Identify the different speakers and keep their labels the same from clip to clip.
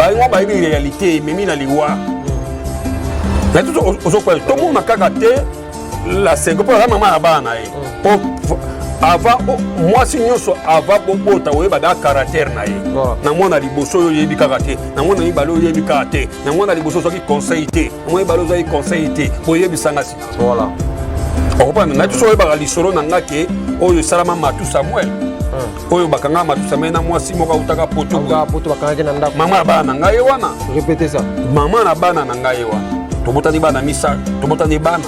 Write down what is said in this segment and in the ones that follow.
Speaker 1: Bango bayebi réalité ememi na liwa. Na ozokoya tomona kaka te la sengo mpo aza mama ya bana na ye. Po avant mwasi nyonso, avant bobota, oyeba da caractère na ye. Na mwana liboso oyo oyebi kaka te, na mwana mibale oyo oyebi kaka te, na mwana liboso ozwaki conseil te, na mwana mibale ozwaki conseil te, boyebisanga sika. Okopana ngai toso oyebaka lisolo na nga ke oyo esalama Matu Samuel, oyo bakanga Matu Samuel na mwasi moko autaka Poto.
Speaker 2: Poto, bakangaki na ndako.
Speaker 1: Mama ya bana na ngai ye wana.
Speaker 2: Répétez ça.
Speaker 1: Mama na bana na ngai ye wana. Tobotani bana misato, tobotani bana.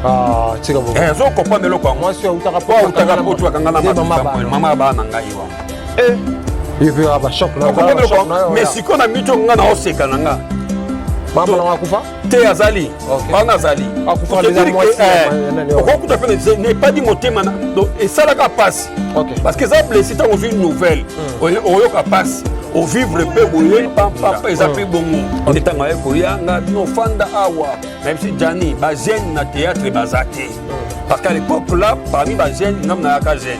Speaker 2: Azo
Speaker 1: comprendre eloko yango?
Speaker 2: Mwasi autaka.
Speaker 1: Po autaka Poto, akanga na Matu Samuel, mama ya bana na ngai ye wana.
Speaker 2: Ye mpe bachoc.
Speaker 1: Mais sikoyo na miti oyo nga na oseka na nga.
Speaker 2: Mama nango akufa?
Speaker 1: Te, azali wana, azali. Okokuta mpe nepadi motema esalaka mpasi parce que eza blessé. Ntango ozwi nouvelle, oyoka mpasi, ovivre mpe boye pampampa, eza mpe bongo. Nde ntango aye koyanga bino ofanda awa, nayebisi Jani, bajeune na théâtre baza te, parce qu'à l'époque là, parmi bajeune, ngam nayaka jeune.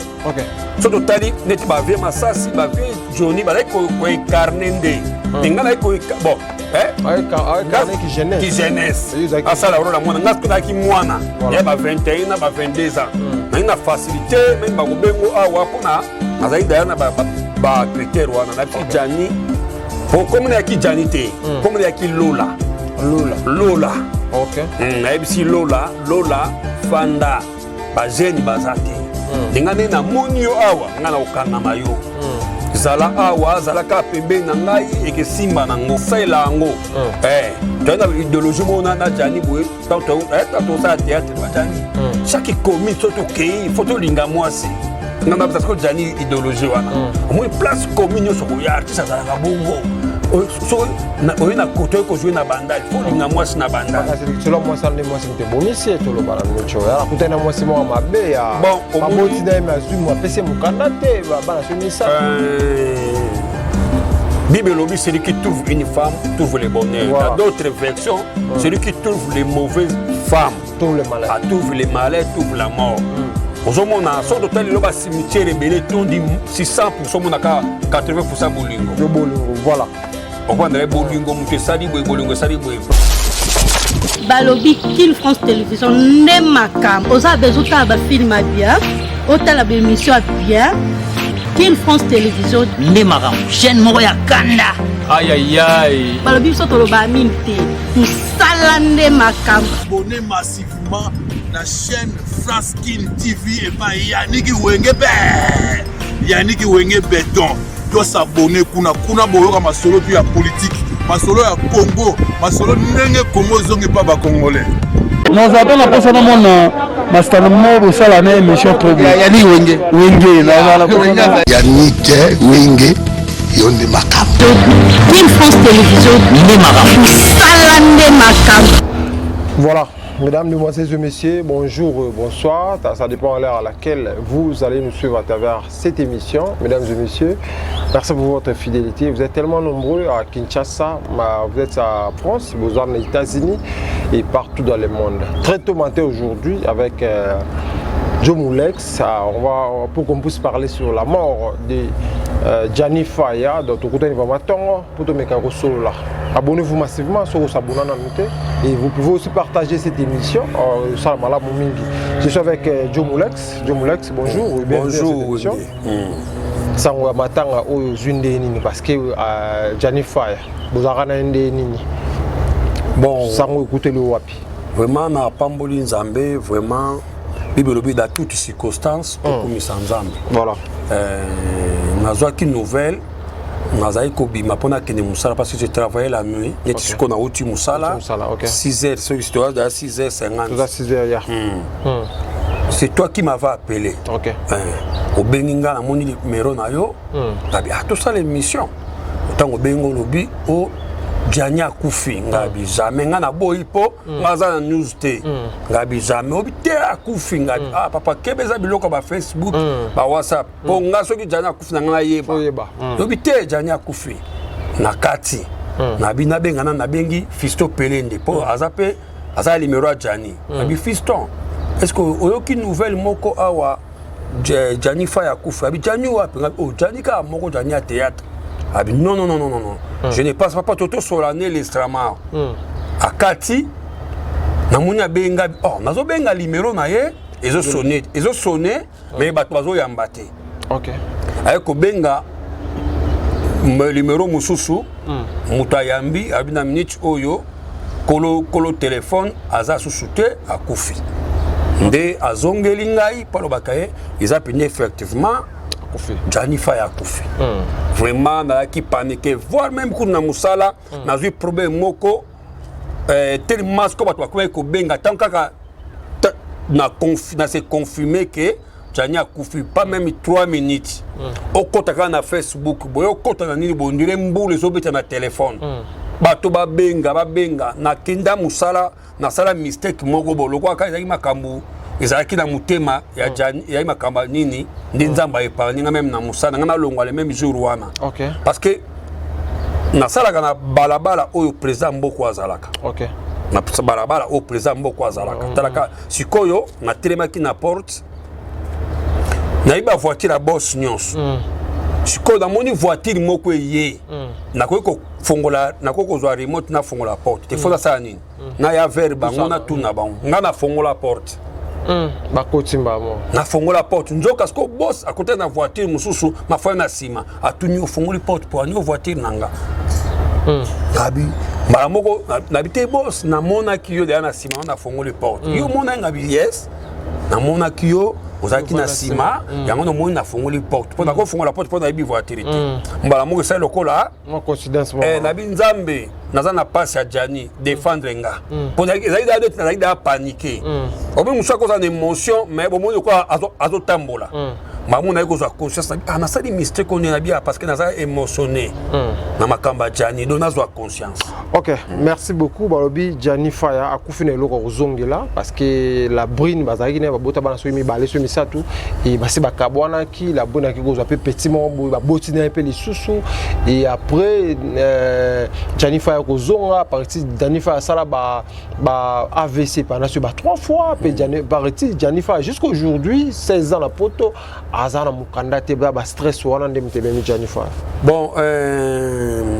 Speaker 1: So totali neti bavieux Masasi, bavieux Johnny, bazali koincarner nde enga naye bon
Speaker 2: ki
Speaker 1: jeunesse asala rôle ya mwana. Nga soki nayaki mwana ya ba 21 na ba 22 ans, nayi na facilité même bakobengo awa mpona nazali daya na bacritère wana. Nayebisi Jani po komi nayaki Jani te, komi nayaki Lola.
Speaker 2: Lola.
Speaker 1: Lola. Nayebisi Lola: "Lola, fanda, bajeune baza te. Ndenge nde namoni yo awa, ngai na kokangama yo. Zala awa, zala kaka pembeni na ngai, ekesimba nango, salela yango." Toyai na idéologie moko na Jani boye. Tosala théâtre bajani, chaque commune so tokei, faut tolinga mwasi. Nga na siko Jani idéologie wana, omoni place commune nyonso koya, artiste azalaka bongo. Oye na koto, oye kozwi na Bandali, faut olinga mwasi na Bandali.
Speaker 2: Solo mwasi wana nde mwasi moto ebomisi ye. Toloba na micho, akutani na mwasi moko mabe ya baboti na ye, me azwi mo apesi ye mokanda te, bana so misato.
Speaker 1: Bible elobi: "Celui qui trouve une femme trouve le bonheur." Dans d'autres versions, "Celui qui trouve les mauvaises femmes
Speaker 2: trouve le malheur."
Speaker 1: Trouve le malheur, trouve la mort. Ozomona soki totali lelo, bacimetière ebele etondi, 600, omonaka 80 bolingo.
Speaker 2: Yo bolingo, voilà.
Speaker 1: Okomandela bolingo, moto esali boye, bolingo esali boye.
Speaker 3: Balobi Kine France Télévision nde makambo. Oza besoin otala bafilm ya bien, otala baémission ya bien, Kine France Télévision
Speaker 4: nde makambo, chaîne moko ya kanda.
Speaker 5: Ayayay.
Speaker 3: Balobi biso toloba mingi te, mosala nde makambo.
Speaker 6: Abonnez massivement na chaîne France Kin TV epai Yaniki Wenge be, Yaniki Wenge Beton. Tos'abonner kuna. Kuna boyoka masolo tu ya politike, masolo ya Congo, masolo ndenge Congo ezongi mpa bacongolais.
Speaker 7: Nazala mpe na mposa namona masitano moko bosala na émission trop bien.
Speaker 8: Yani Wenge.
Speaker 7: Wenge, nazala.
Speaker 8: Yanike Wenge, yo nde makambo.
Speaker 3: Kine France Télévision
Speaker 4: nde makambo.
Speaker 3: Mosala nde makambo.
Speaker 2: Voilà, mesdames, mesdemoiselles et messieurs, bonjour, bonsoir. Ça dépend de l'heure à laquelle vous allez nous suivre à travers cette émission. Mesdames et messieurs, merci pour votre fidélité. Vous êtes tellement nombreux à Kinshasa, vous êtes à France, vous êtes aux États-Unis et partout dans le monde. Très tôt matin aujourd'hui avec Joe Moulex, on va, pour qu'on puisse parler sur la mort de Gianni Faya. Donc, tout vraiment pour te là. Abonnez-vous massivement sur s'abonner et vous pouvez aussi partager cette émission. Ça, je suis avec Joe Moulex. Joe Moulex, bonjour.
Speaker 1: Bonjour.
Speaker 2: Sango ya matanga oyo ozwi nde nini? Parce que Gianni Faya, bozalaka na ye nde nini?
Speaker 1: Bon,
Speaker 2: sango ekuteli wapi?
Speaker 1: Vraiment napamboli Nzambe. Vraiment, Bible elobi: "Dans toute circonstance, tokumisa Nzambe." Nazwaki nouvelle, nazali kobima mpo nakende mosala, parce que je travaillais la nuit. Neti sikoyo nauti mosala 6 heures, soki toza 6 heures 50.
Speaker 2: 6 heures ya.
Speaker 1: C'est toi qui m'avais appelé. Obengi nga, namoni numéro na yo, ngabi: "Ah, tosala émission." Ntango obengi, olobi: "O Jani akufi." Ngabi: "Jamais." Nga naboyi mpo nga aza na news te. Ngabi: "Jamais." Obi: "Te, akufi." Ngabi: "Ah papa, kebe, eza biloko ya baFacebook, baWhatsApp." Mpo nga soki Jani akufi na nga nayeba. Yobi te, Jani akufi na kati. Nabi nabenga na nabengi Fiston Pelende mpo aza mpe aza ya numéro ya Jani. Nabi: "Fiston, est ce que oyoki nouvelle moko awa, Jani Faya akufi?" Abi: "Jani wapi?" Ngabi: "Oh, Jani kaka moko, Jani ya théâtre." Abi non, non, non, non, non, non. Je ne passe pas, pa totosola ne lestrama. Akati, namoni abenga, oh, nazobenga limero na ye, ezosone, ezosone, mais bato bazoyamba te. Aye kobenga limero mosusu, moto ayambi, abi na minute oyo kolo, kolo telefone aza susu te, akufi. Nde azongeli ngai mpo alobaka ye eza pene, effectivement Gianni Faya akufi. Vraiment nazalaki paniqué, voire même kutu na mosala nazwi problème moko tellement sikoyo bato bakomaki kobenga ntango kaka na se confirme ke Gianni akufi, pas même 3 minutes, okota kaka na Facebook boye, okota na nini boye, ndire mbula ezobeta na telefone, bato babenga, babenga. Nakenda mosala, nasala mistake moko bo lokola kaka ezalaki makambo ezalaki na motema ya Gianni, ezalaki makambo ya nini nde Nzambe aépargne nga. Même na mosala nga nalongwa le même jour wana, parce que nasalaka na balabala oyo président Mboko azalaka, na balabala oyo président Mboko azalaka. Talaka sikoyo, natelemaki na porte, nayebi bavoiture ya boss nyonso. Sikoyo namoni voiture moko eye, nakoki kofongola, nakoki kozwa remote, nafongola porte te. Faut nasala nini? Naya vers bango, natuna bango. Nga nafongola porte.
Speaker 2: Bakoti mbamo.
Speaker 1: Nafongola porte, nzoka sikoyo boss akotaki na voiture mosusu, mafaya na nsima. Atuni: "Ofongoli porte po ani voiture na nga?" Ngabi mbala moko nabi: "Te boss, namonaki yo deya na nsima, nafongoli porte. Yo omonaki?" Ngabi: "Yes, namonaki yo ozalaki na nsima, yango nomoni nafongoli porte mpo nakofongola porte mpo nayebi voiture te." Mbala moko esali lokola nabi: "Nzambe, naza na pasi ya Gianni, défendre nga." Mpo ezalaki daa neti nazalaki daa paniqué. Obi mosu akozala na émotion, mais bomoni lokola azotambola mamu, naye kozwa conscience: "Ah, nasali mistake oyo." Nabi: "Parce que naza émotionné na makambo ya Gianni, donc nazwa conscience."
Speaker 2: Ok, merci beaucoup. Balobi Gianni Faya akufi na eloko kozongela, parce que la Brine bazalaki na babota bana soki mibale, soki misato, e basi bakabwanaki. La Brine aki kozwa mpe petit moko boye, baboti na ye mpe lisusu. Et après Gianni Faya kozonga parti, Gianni Faya asala ba AVC pendant soki ba trois fois mpe. Parti Gianni Faya jusqu'aujourd'hui, 16 ans na poto, aza na mokanda te. Ba stress wana nde moto ememi Gianni Faya.
Speaker 1: Bon,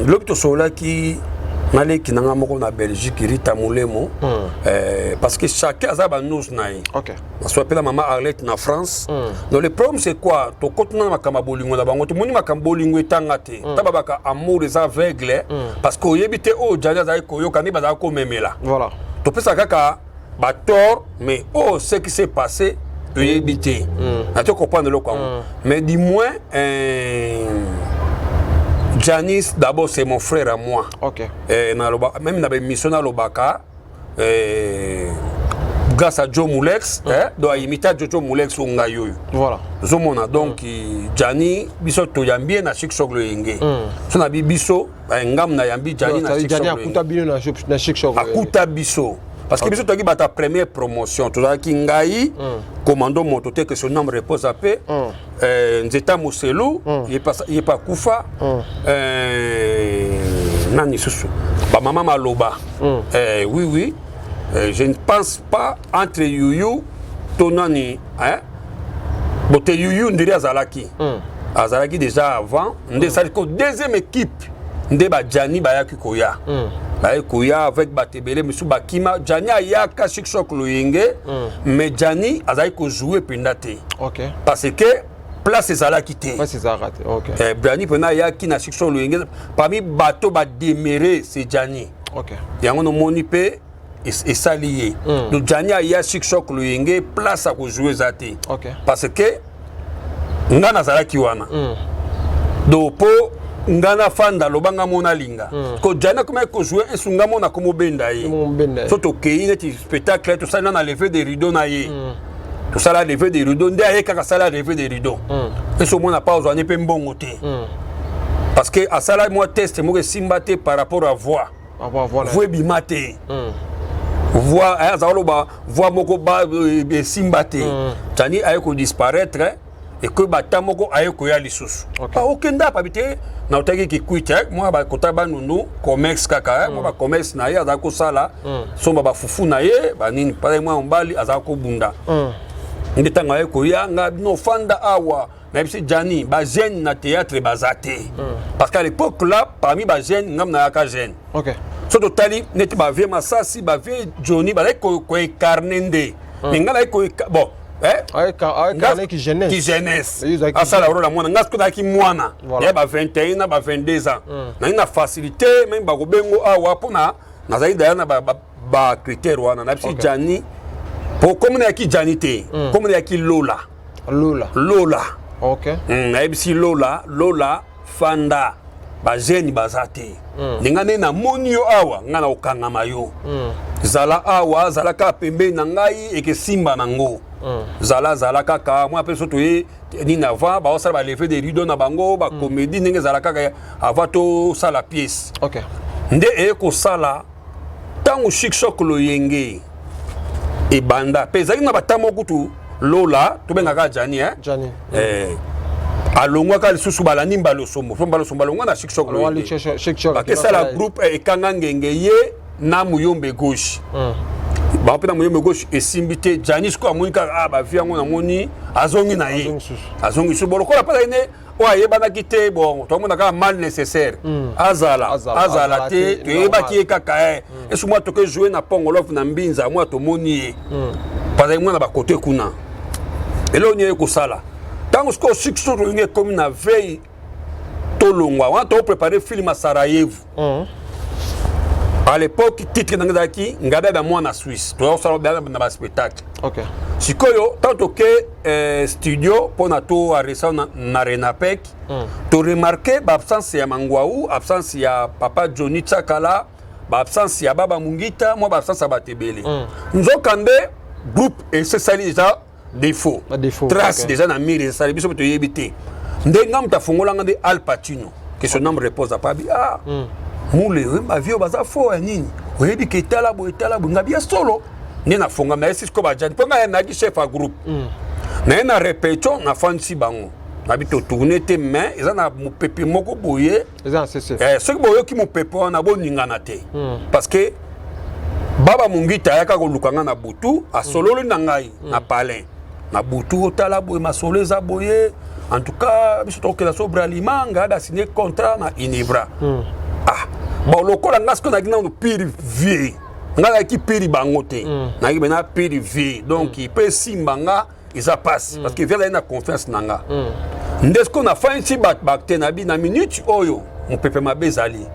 Speaker 1: lobi tosololaki, naleki na nga moko na Belgique, Rita Molemo, parce que chacun aza banews na ye. Naswa mpe na mama Arlette na France. Donc le problème, c'est quoi? Tokotuna na makambo ya bolingo na bango, tomoni makambo bolingo etanga te. Ta babaka amour eza aveugle, parce que oyebi te oyo Gianni azalaki koyoka nde bazalaki komemela. Topesaka kaka batort, mais oyo ce qui s'est passé, toyebi te. Na te comprendre eloko yango, mais du moins Janis d'abord, c'est mon frère à moi. Naloba même na baémission, nalobaka grâce à Joe Mulex, donc aimita Jojo Mulex oyo ngai oyo. Ozomona, donc Gianni, biso toyambi ye na Chic Choc Loyenge. So na bi biso ngamu nayambi Gianni na Chic
Speaker 2: Gianni akuta bino na Chic Choc.
Speaker 1: Akuta biso, parce que biso tozalaki bato ya première promotion. Tozalaki ngai, commando moto te, que son nom repose ape, Nzeta Moselu, ye pa akufa, nani susu, bamama Maloba. Oui, je ne pense pas entre Yuyu to nani, hein? Bote Yuyu ndiri azalaki déjà avant. Nde esali ko deuxième équipe nde baJianni bayaki koya, bayaki koya avec bato ebele mosusu bakima. Gianni ayaka Chic Choc Loyenge, mais Gianni azalaki kojouer mpenza te, parce que place ezalaki te.
Speaker 2: Place ezalaka te, ok.
Speaker 1: Gianni mpenza ayaki na Chic Choc Loyenge, parmi bato bademere, c'est Gianni. Yango nomoni mpe esali ye. Donc Gianni aya Chic Choc Loyenge, place ya kojouer eza te, parce que nga nazalaki wana. Donc mpo nga nafanda, loba nga mo nalinga ko Gianni akomaki kojouer esu, nga mo nakomobenda ye.
Speaker 2: Mobenda ye.
Speaker 1: So tokei neti spectacle, tosali na levée de rideau na ye, tosala levée de rideau nde aye kaka asala levée de rideau eso, omona pa ozwani mpe mbongo te, parce que asala mwa test moko esimba te par rapport à voix.
Speaker 2: Avoir voilà.
Speaker 1: Voix ebima te, voix aza koloba voix moko ba esimba te. Gianni aye kodisparaître, ekoyi bata moko, aye koya lisusu. Okenda pabi te, nautaki Kikwit, mwa bakota Bandundu, commerce kaka, mwa bacommerce na ye azalaki kosala, somba bafufu na ye banini pala. Mwa mobali azalaki kobunda. Nde ntango aye koya, nga bino ofanda awa. Nayebisi Jani, bajeune na théâtre baza te, parce qu'à l'époque là, parmi bajeune, ngam nayaka jeune. So totali neti bavieux Masasi, bavieux Johnny, bazali koincarner nde, mais ngai nayaki bon, eh?
Speaker 2: Aincarné ki jeunesse.
Speaker 1: Ki jeunesse.
Speaker 2: Yo ozalaki
Speaker 1: asala rôle ya mwana. Ngai sikoyo nayaki mwana ya ba 21 na ba 22 ans, nayaki na facilité même bakobengo awa mpona nazali daya na bacritère wana. Nayebisi Jani, po komi nayaki Jani te, komi nayaki Lola.
Speaker 2: Lola.
Speaker 1: Lola. Nayebisi Lola: Lola, fanda, bajeune baza te. Ndenge nde namoni yo awa, ngai na kokangama yo. Zala awa, zala kaka pembeni na ngai, ekesimba nango. Zala, zala kaka mwa mpe so toye nini avant baosala balever de rideau na bango, bacomédie, ndenge ezala kaka avant tosala pièce. Nde eye kosala ntango Chic Choc Loyenge ebanda mpe ezalaki na batango kutu Lola tobengaka Jani, eh?
Speaker 2: Jani.
Speaker 1: Eh, alongwaka lisusu, balandi Mbalosombo, so Mbalosombo alongwa na Chic Choc.
Speaker 2: Alongwa Chic Choc.
Speaker 1: Bakesala groupe ekanga ngenge ye na Muyombe Gauche. Bango mpe na Muyombe Gauche esimbi te. Jani sikoyo amoni kaka, ah, bavi yango namoni, azongi na ye.
Speaker 2: Azongi susu.
Speaker 1: Azongi susu. Bon, lokola mpe azali ne oyo ayebanaki te, bon, tomona kaka mal nécessaire azala.
Speaker 2: Azala,
Speaker 1: azala
Speaker 2: azala
Speaker 1: te.
Speaker 2: te.
Speaker 1: Toyebaki ye kaka esu mwa toke jouer na Pongolof na Mbinza, mwa tomoni ye bazali mwana bakote kuna. Eloko nini kosala ntango sikoyo succès tolingi ekomi na veille tolongwa wana, toprépare film ya Sarajevo. À l'époque, titre nange ezalaki Ngadada mwana Suisse. Toyakosala na baspectacle. Sikoyo ntango toke studio mpona toaresa na Renapec, toremarquer baabsence ya Mangwau, absence ya papa Johnny Tsakala, baabsence ya Baba Mungita, mwa baabsence ya bato ebele. Nzokande groupe esesali déjà défaut.
Speaker 2: Badéfaut,
Speaker 1: trace déjà na mire esali biso mpe toyebi te. Nde nga moto afungolanga nde Al Pacino, que son âme repose, apabi: ah, mule bavio baza fo ya nini, oyebi ke etala boye, etala boye. Ngabi ya solo nde nafongama, nayesi sikoyo bajani mpo ngai nayaki chef ya groupe. Naye na répétition, nafandisi bango, nabi totourne te, mais eza na mopepe moko boye.
Speaker 2: Eza na cc.
Speaker 1: Soki boyoki mopepe wana, boningana te, parce que Baba Mongita ayaka koluka ngai na butu, asololi na ngai na palin na butu. Otala boye, masolo eza boye, en tout cas biso tokokenda so Bralima, ngai asigné contrat na Unibra. Ah bon, lokola ngai sikoyo nayaki nano pire vieux, ngai nayaki pire bango te, nayaki mena pire vieux, donc mpe esimba nga eza pasi, parce que vieux azali na confiance na nga. Nde sikoyo nafandisi bato bakte na bi na minute oyo mopepe mabe ezali,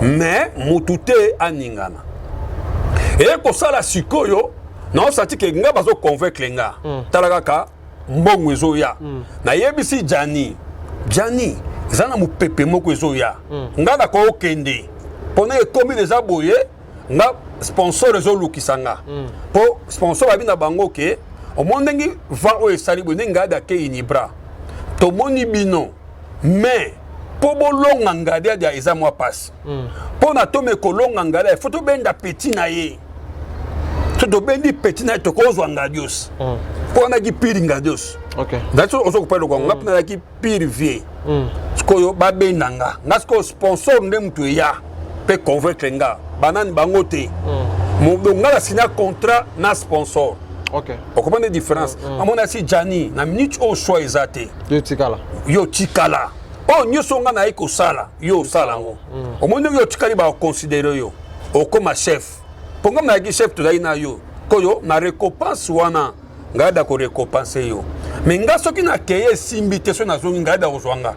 Speaker 1: mais mutu te aningana. Eye kosala sikoyo naosati ke nga bazoconvaincre nga. Tala kaka mbongo ezoya. Nayebisi Jani: Jani, eza na mopepe moko ezoya, nga nakokende mpona ekomi deja boye, nga sponsor ezolukisa nga, mpo sponsor babi na bango ke omoni ndenge vent oyo esali boye, ndenge ngai ake Unibra, tomoni bino, mais mpo bolonga Ngadiadia eza mwa pasi. Mpo na tome kolonga Ngadiadia, faut tobenda petit na ye. So tobendi petit na ye, tokozwa Ngadios, mpo wanaki pire Ngadios. Nzali ozo kopa eloko yango, nga mpe nazalaki pire vieux. Sikoyo babenda nga, nga sikoyo sponsor nde moto eya mpe convaincre nga, banani bango te. Donc nga nasinya contrat na sponsor. Okomprendre différence? Amona si Jani na minute oyo choix eza te.
Speaker 2: Yo tikala.
Speaker 1: Yo tikala, oyo nyonso nga naye kosala, yo osala yango. Omoni ndenge yo otikali, bakoconsidérer yo okóma chef, mpo nga nayaki chef, tozali na yo koyo na récompense wana, ngai da korécompense yo. Mais nga soki nakeye esimbi te, soki nazongi, ngai da kozwa nga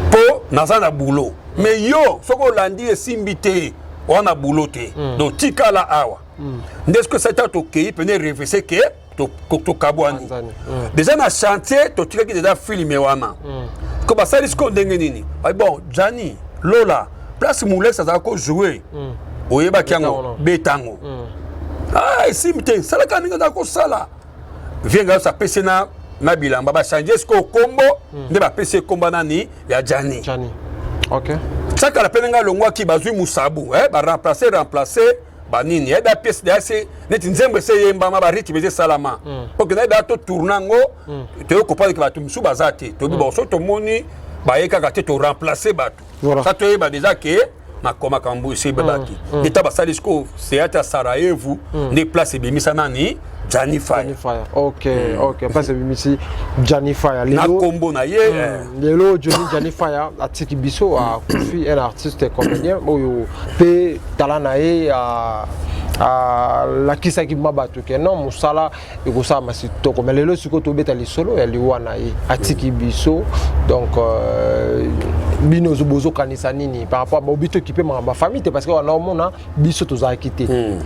Speaker 1: mpo naza na boulot. Mais yo soki olandi esimbi te, wana boulot te. Donc tikala awa. Nde soki esali ntango tokei pene revese ke tokabwani. Déjà na chantier totikaki déjà film wana ko basali. Sikoyo ndenge nini? Bon, Jani, Lola, place Mulex azalaka kojouer, oyebaki yango, betango. Ah, esimbi te, salaka ndenge azalaka kosala. Vieux ngai nyonso apesi na bilamba, bachange sikoyo kombo. Nde bapesi ekomba nani ya Jani.
Speaker 2: Jani. Ok.
Speaker 1: Sakala mpe ndenge alongwaki, bazwi Musabu, baremplace remplace banini yeda pièce deya se neti nzembo ese eyembama, barythme eza esalama mpo kenda yeda totourne yango. Toye comprendre ke bato mosusu baza te, toyebi bon, soki tomoni baye kaka te, toremplace bato. Sa toyeba déjà ke Makambo esi ebebaki. Nde basali sikoyo théâtre ya Sarajevo, nde place ebimisa nani? Gianni Fire.
Speaker 2: Gianni Fire. Ok, place ebimisi Gianni Fire.
Speaker 1: Na kombo na ye.
Speaker 2: Lelo Johnny Gianni Fire atiki biso, akufi, un artiste comédien oyo mpe tala na ye alakisaki ma bato ke non, mosala ekosalama kitoko. Mais lelo sikoyo tobeta lisolo ya liwa na ye, atiki biso. Donc bino bozokanisa nini par rapport bobi tokipe makambo ya famille te? Parce que wana omona biso tozalaki te.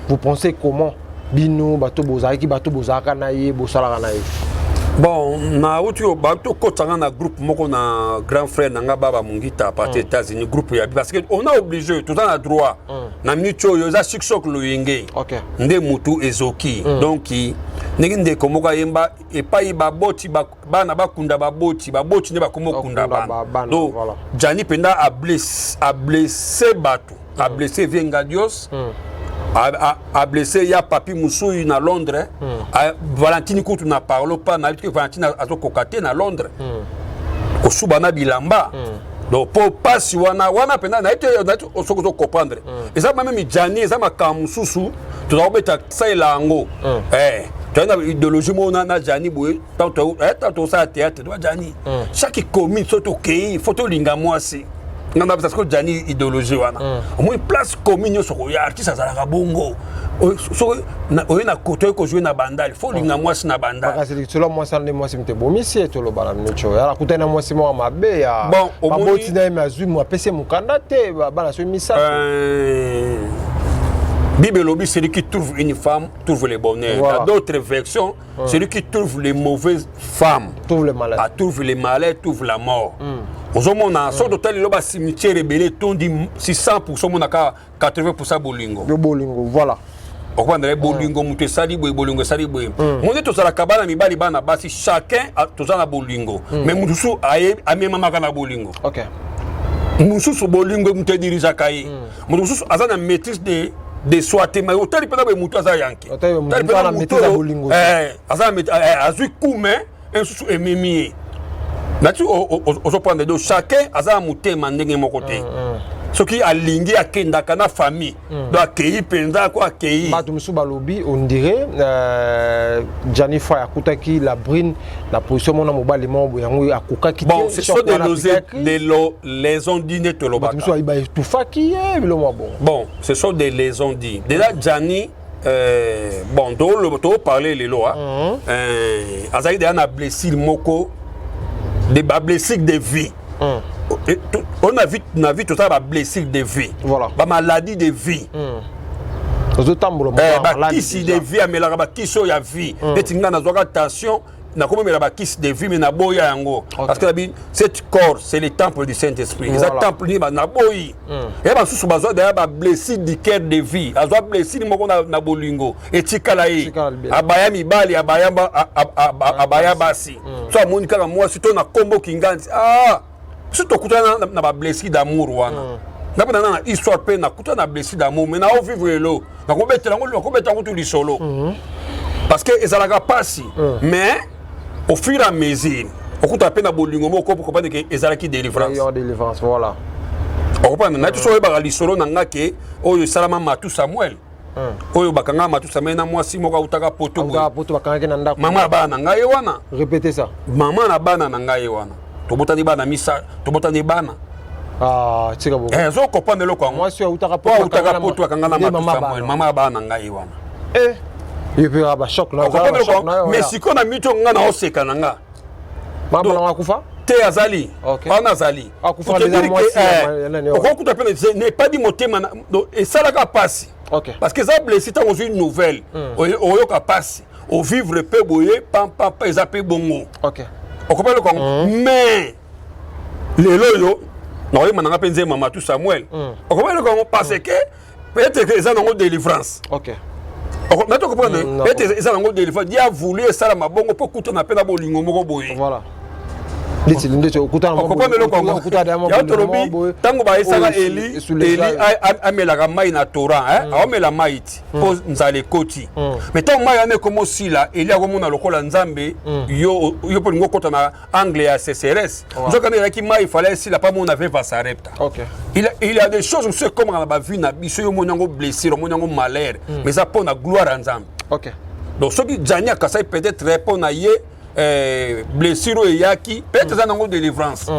Speaker 2: Vous pensez comment, bino bato bozalaki, bato bozalaka na ye, bosalaka na ye?
Speaker 1: Bon, nauti tokotanga na groupe moko na grand frère na nga Baba Mongita à partir États-Unis, groupe ya, parce que on a obligé, toza na droit na minute oyo eza Sik-Sok Loyenge. Nde mutu ezoki. Donc ndenge ndeko moko ayemba epai baboti bana bakunda baboti, baboti nde bakoma okunda bana. Donc Gianni mpenza ablessé bato, ablessé vie Ngadios, ablessé ya Papi Musui na Londres, Valentine kutu na parlo pa nayebi te. Valentine azokoka te na Londres, kosuba na bilamba. Donc mpo mpasi wana wana mpenza nayebi te soki ozocomprendre. Eza même Gianni, eza makambo mosusu toza kobeta salela yango. Toyai na idéologie moko na Gianni boye. Ntango tosala théâtre toa Gianni, chaque commune so tokei, faut tolinga mwasi. Nga na parce que Gianni idéologie wana omoni place commune nyonso koya, artiste azalaka bongo. Soki oye na koto, oye kozwe na Bandali, faut olinga mwasi na Bandali.
Speaker 2: Kasi lisolo mwasi wana nde mwasi moto ebomisi ye. Toloba na minute oyo akutani na mwasi moko mabe ya baboti na ye, me azwi, apesi ye mokanda te, bana soki misato.
Speaker 1: Bible elobi: celui qui trouve une femme trouve le bonheur. Voilà. Dans d'autres versions, celui qui trouve les mauvaises femmes
Speaker 2: trouve le malheur.
Speaker 1: Trouve le malheur, trouve la mort. Ozomona soki totali lelo, bacimetière ebele etondi, si 100, omonaka 80 bolingo.
Speaker 2: Yo bolingo, voilà.
Speaker 1: Okobandela bolingo, moto esali boye, bolingo esali boye. Mo nde tozalaka bana mibali, bana basi, chacun toza na bolingo, mais mosusu amemamaka na bolingo, mosusu bolingo moto edirigeaka ye, moto mosusu aza na maîtrise de soi te. Mais otali mpenza boye, moto aza yanke, azwi kume mosusu ememi ye nati. Ozoprendre, donc chacun aza na motema ndenge moko te. Soki alingi, akendaka na famille, donc akei mpenza ko akei.
Speaker 2: Bato mosusu balobi on dirait Gianni Fay akutaki la brune na position mona mobali moko boye, yango akokaki.
Speaker 1: Bon, ce sont des les on-dit nde tolobaka.
Speaker 2: Bato mosusu baetufaki ye, biloko mwa bongo.
Speaker 1: Bon, ce sont des les on-dit. Déjà Gianni, bon, toparle lelo, azalaki déjà na blessure moko de bablessure de vie. Oyo na vie tozala bablessure de vie, bamaladie de vie.
Speaker 2: Ozotambola.
Speaker 1: Bakisi de vie, amelaka bakisi oyo ya vie. Neti ngai nazwaka tension, nakomomela bakisi de vie, mais naboya yango parce que nabi cet corps, c'est le temple du Saint Esprit, eza temple nini, naboyi. Ya basusu bazwa daya bablessure du cœur de vie, azwa blessure moko na bolingo, etikala ye, abaya mibali, abaya basi. So amoni kaka mwasi to na kombo kinganzi, ah, so tokutana na bablessure d'amour wana. Nga mpe naza na histoire mpe nakutana na blessure d'amour, mais nao vivre lelo, nakobetela yango, nakobeta yango tu lisolo parce que ezalaka mpasi. Mais au fur et à mesure okutana mpe na bolingo moko, okopande ke ezalaki délivrance.
Speaker 2: Délivrance, voilà.
Speaker 1: Okopanda ngai to so oyebaka lisolo na nga ke oyo esalama Matu Samuel, oyo bakanga Matu Samuel na mwasi moko autaka Poto.
Speaker 2: Poto, bakangaki na ndako.
Speaker 1: Mama ya bana na ngai ye wana.
Speaker 2: Répétez ça.
Speaker 1: Mama na bana na ngai ye wana, tobotani bana misa, tobotani bana.
Speaker 2: Ah, tika bo.
Speaker 1: Eh, zo comprendre eloko yango.
Speaker 2: Mwasi autaka
Speaker 1: Poto, autaka Poto, akanga na Matu Samuel, mama ya bana na ngai ye wana.
Speaker 2: Eh. Ye mpe ba choc na.
Speaker 1: Mais sikoyo na mito nga na oseka na nga.
Speaker 2: Mama na akufa?
Speaker 1: Te, azali wana, azali. Okokuta mpe nepadi motema esalaka mpasi parce que eza blessé. Ntango ozwi nouvelle, oyoka mpasi, ovivre mpe boye pampampa, eza mpe bongo. Okopa eloko yango. Mais lelo oyo nakoyeba nanga mpe nzemba Matu Samuel, okopa eloko yango parce que peut-être eza nango délivrance. Nato comprendre, peut-être eza nango délivrance. Dieu a voulu esalama bongo mpo kutana mpe na bolingo moko boye.
Speaker 2: Voilà. Ndeti ndeti okutana
Speaker 1: okoprendre eloko yango ya tolobi ntango bayesaka eli eli amelaka mai na torrent aomela mai ti mpo nzala ekoti. Mais ntango mai wana ekoma osila, eli akomona lokola Nzambe yo yo mpo olingi okota na angle ya sécheresse, nzoka nde ezalaki mai fallait esila mpo amona veuve ya Sarepta. Il y a des choses mosusu ekomaka na bavie na biso, yo omoni yango blessure, omoni yango malheur, mais eza mpo na gloire ya Nzambe. Donc soki Jani akasai, peut-être mpo na ye blessure oyo eyaki, peut-être eza nango délivrance.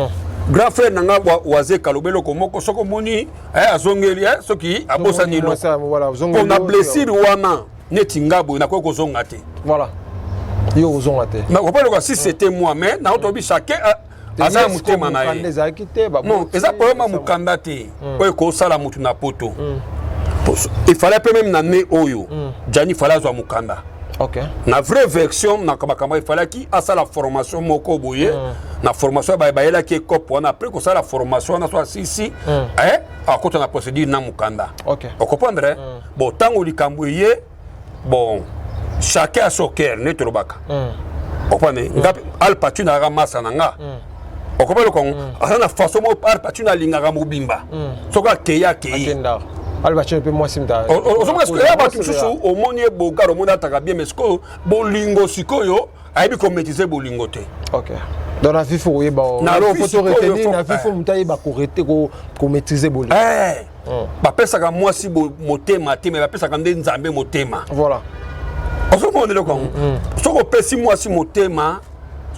Speaker 1: Grand frère na nga Wazeka alobi eloko moko: soki omoni azongeli, soki abosani eloko mpo na blessure wana, neti nga boye nakoki kozonga te.
Speaker 2: Voilà, yo kozonga te.
Speaker 1: Nakopa eloko si c'était moi, mais naotobi chacun aza na motema na ye.
Speaker 2: Ezalaki te.
Speaker 1: Non, eza problème ya mokanda te oyo ekosala motu na poto. Efallait mpe même na ne oyo Jani fallait azwa mokanda. Na vraie version na makambo, efalaki asala formation moko boye. Na formation bayelaki ekope wana, après kosala formation wana, so asisi, akota na procédure na mokanda. Ocomprendre? Bon, ntango likambo eye, bon, chacun a son cœur nde tolobaka. Ocomprendre? Nga Al Pacino azalaka masa na nga. Okopa eloko yango, aza na façon moko Al Pacino alingaka mobimba, soki akei, akei.
Speaker 2: Al Pacino mpe mwasi.
Speaker 1: Ozomona sikoyo ya bato mosusu, omoni ye bogar, omoni ataka bien, mais sikoyo bolingo, sikoyo ayebi komaîtriser bolingo te.
Speaker 2: Ok, donc na vie faut koyeba, faut retenir, na vie faut moto ayeba komaîtriser bolingo.
Speaker 1: Bapesaka mwasi motema te, mais bapesaka nde Nzambe motema. Ozomona eloko yango, soki opesi mwasi motema,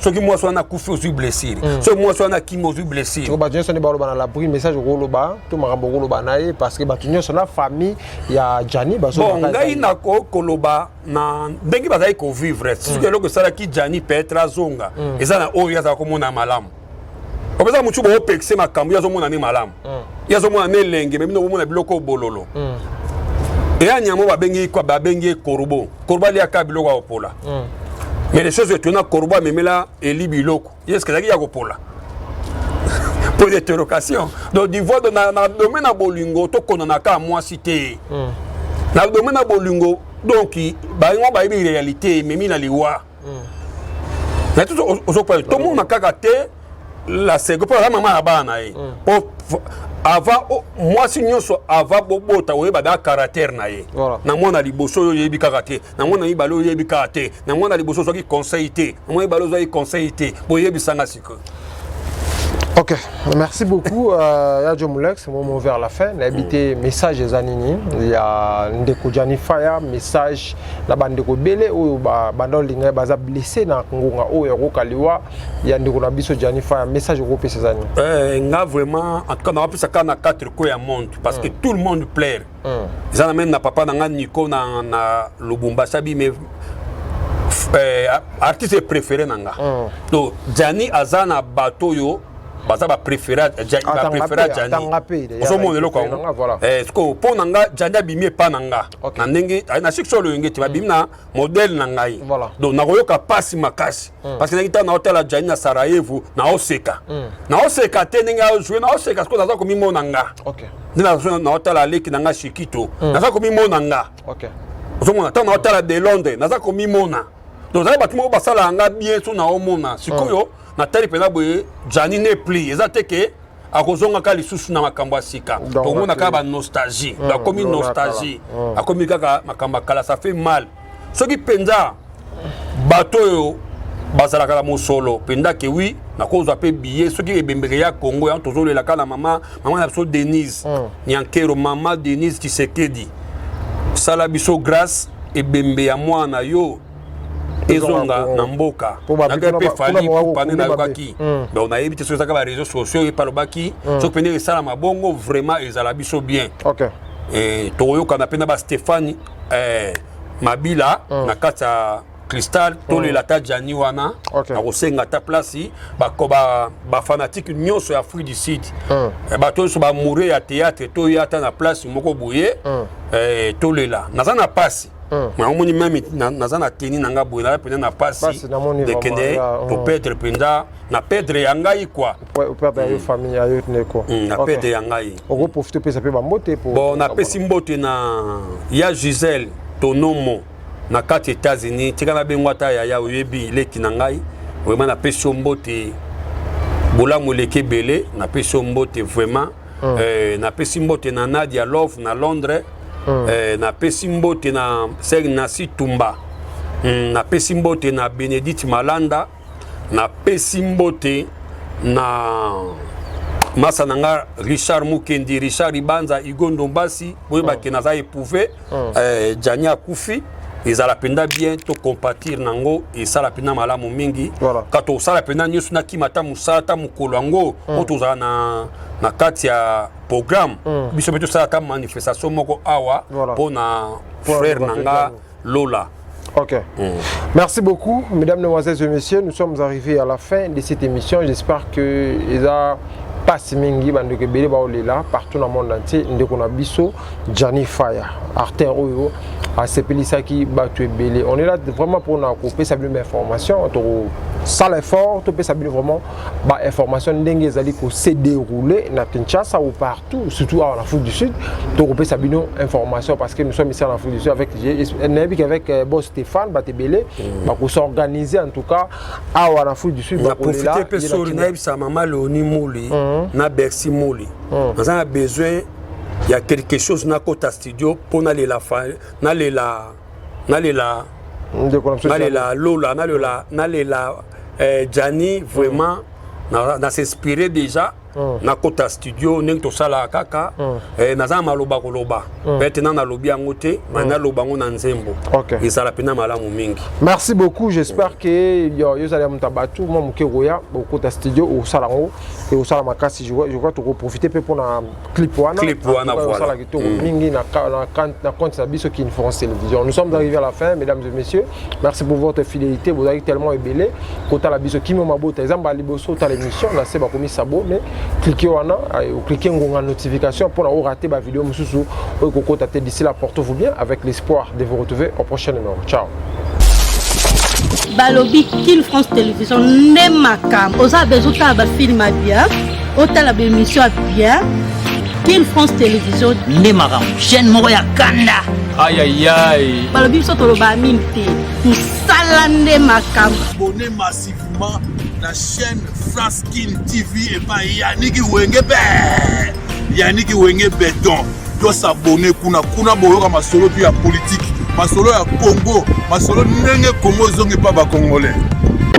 Speaker 1: soki mwasi wana akufi, ozwi blessure. Soki mwasi wana akimi, ozwi blessure.
Speaker 2: Bato nyonso nde baloba na l'abri, message okoloba to makambo okoloba na ye, parce que bato nyonso na famille ya Jani.
Speaker 1: Bon, ngai nako koloba na ndenge bazali kovivre. Soki eloko esalaki Jani peut-être azonga, eza na oyo azala komona malamu. Opesa motu boopekise makambo, ye azomona ne malamu, ye azomona ne elenge, mais bino bomona biloko bololo. Eya nyama babengi, babengi ye corbeau. Corbeau aliaka biloko ya kopola, mais les choses étonnant, corbeau amemela eli biloko ye, eske ezalaki ya kopola? Point d'interrogation. Donc du voix na domaine ya bolingo, tokonana kaka mwasi te na domaine ya bolingo. Donc bango bayebi réalité ememi na liwa na ozokoa, tomona kaka te la sego mpo aza mama ya bana na ye. Po avant mwasi nyonso, avant bobota, oyeba da caractère na ye. Na mwana liboso oyo oyebi kaka te, na mwana mibale oyo oyebi kaka te, na mwana liboso ozwaki conseil te, na mwana mibale ozwaki conseil te, boyebisanga sikoyo.
Speaker 2: Ok, merci beaucoup. Ya Molex, moment vers la fin. Nayebi message eza nini ya ndeko Jani Faya, message na bandeko ebele oyo banda olinga baza blessé na ngonga oyo ya kokaliwa ya ndeko na biso Jani Faya, message okopesa eza nini?
Speaker 1: Nga vraiment, en tout cas nakopesa kaka na quatre coins ya monde, parce que tout le monde pleure. Eza na même na papa na nga Nico na Lubumbashi abi mais artiste préféré na nga. Donc Jani aza na bato oyo baza bapréféré Jani. Ozomona eloko yango sikoyo, mpo na nga Jani abimi epa na nga na ndenge na siki so oloyenge te, babimi na modèle na ngai. Donc nakoyoka mpasi makasi, parce que ndenge ntango naotala Jani na Sarajevo, naoseka, naoseka te ndenge ajoue, naoseka sikoyo naza komimona nga nde naotala leki na nga Shikito, naza komimona nga. Ozomona, ntango naotala de Londres, naza komimona. Donc ezali bato moko basalaka nga bien. So naomona sikoyo, natali mpenza boye, Jani ne pli eza te ke akozongaka lisusu na makambo ya sika. Tomona kaka banostalgie, akomi nostalgie, akomi kaka makambo ya kala. Ça fait mal. Soki mpenza bato oyo bazalaka na mosolo mpenza ke wi, nakozwa mpe billet soki ebembeke ya Congo yango. Tozolela kaka na mama, mama na biso Denise Nyankero, mama Denise Tshisekedi, sala biso grâce, ebembe ya mwana yo ezonga na mboka. Ngai mpe Fally pane nayokaki, donc nayebi te soki ezaka baréseaux sociaux ye mpe alobaki. Soki pene esalama bongo, vraiment ezala biso bien. Tokoyokana mpe na baStéphane Mabila na kati ya Cristal, tolela ata Jani wana. Nakosenga ata place bafanatiques nyonso ya Afrique du Sud, bato nyonso baamoureux ya théâtre, toya ata na place moko boye, tolela. Naza na pasi, namoni même naza na teni na nga boye, naza mpenza na pasi dekende toperdre mpenza, na perdre ya ngai quoi. Na perdre ya ngai.
Speaker 2: Okoprofite opesa mpe bambote.
Speaker 1: Bon, napesi mbote na ya Gisele Tonomo na kati États-Unis. Tika nabengo ata yaya, oyebi leki na ngai, vraiment napesi yo mbote. Bolamu eleki ebele, napesi yo mbote vraiment. Napesi mbote na Nadia Love na Londres. Napesi mbote na Sœur Nasi Tumba. Napesi mbote na Benedicte Malanda. Napesi mbote na masa na nga Richard Mukendi, Richard Ibanza, Hugo Ndombasi. Boyebake naza éprouvé. Gianni akufi, ezala mpenza bien tocompatir nango, esala mpenza malamu mingi. Ka tosala mpenza nyonso, nakima ata mosala ata mokolo yango oyo tozala na kati ya programme, biso mpe tosala ata manifestation moko awa mpo na frère na nga Lola.
Speaker 2: Ok. Merci beaucoup, mesdames, mesdemoiselles et messieurs. Nous sommes arrivés à la fin de cette émission. J'espère que eza pasi mingi, bandeko ebele baolela partout dans le monde entier. Ndeko na biso Gianni Fire, artiste oyo asepelisaki bato ebele. On est là vraiment mpona kopesa bino bainformation, tokosala effort topesa bino vraiment bainformation ndenge ezali kose dérouler na Kinshasa ou partout, surtout awa na Afrique du Sud. Tokopesa bino information parce que nous sommes ici en Afrique du Sud avec, nayebi qu'avec boss Stéphane, bato ebele bakos'organiser en tout cas awa na Afrique du Sud.
Speaker 1: Na profite mpe sori nayebisa mama Léonie Moli na Bercy Moli, naza na besoin ya quelque chose, nakota studio mpo nalela, nalela, nalela, nalela Lola, nalela, nalela Gianni vraiment. Na s'inspire déjà, nakota studio ndenge tosalaka kaka. Naza na maloba koloba, peut-être na nalobi yango te, mais naloba yango na nzembo, ezala mpenza malamu mingi.
Speaker 2: Merci beaucoup. J'espère que yo ozali ya moto ya bato mwa moke koya okota studio, osala yango, osala makasi. Je crois tokoprofite mpe mpona clip wana.
Speaker 1: Clip wana, voilà.
Speaker 2: Osala kitoko mingi na compte na biso Kin France Télévision. Nous sommes arrivés à la fin, mesdames et messieurs. Merci pour votre fidélité. Bozalaki tellement ebele kotala biso. Kimio mabota, eza mbala liboso otala émission, na se bakomi s'abonner, cliquez wana, oclique ngonga notification mpona orater bavideo mosusu oyo kokota te. D'ici là, portez-vous bien, avec l'espoir de vous retrouver au prochain numéro. Ciao.
Speaker 3: Balobi Kin France Télévision nde makambo. Oza besoin otala bafilm ya bien, otala baémission ya bien, Kin France Télévision
Speaker 4: nde makambo, chaîne moko ya kanda.
Speaker 5: Ayayay.
Speaker 3: Balobi biso toloba mingi te, mosala nde makambo.
Speaker 6: Abonnez massivement la chaîne Fraskin TV epai Yaniki Wenge be, Yaniki Wenge Beton. Tos'abonner kuna, kuna boyoka masolo mpe ya politike, masolo ya Congo, masolo ndenge Congo ezongi mpa bacongolais.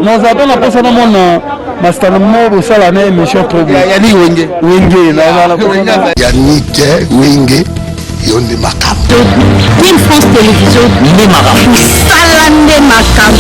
Speaker 7: Naza mpe na mposa namona masitano moko bosala na émission trop.
Speaker 8: Yani Wenge.
Speaker 7: Wenge, nazala.
Speaker 8: Yannick Wenge, yo nde makambo.
Speaker 3: Kin France Télévision
Speaker 4: nde makambo.
Speaker 3: Mosala nde makambo.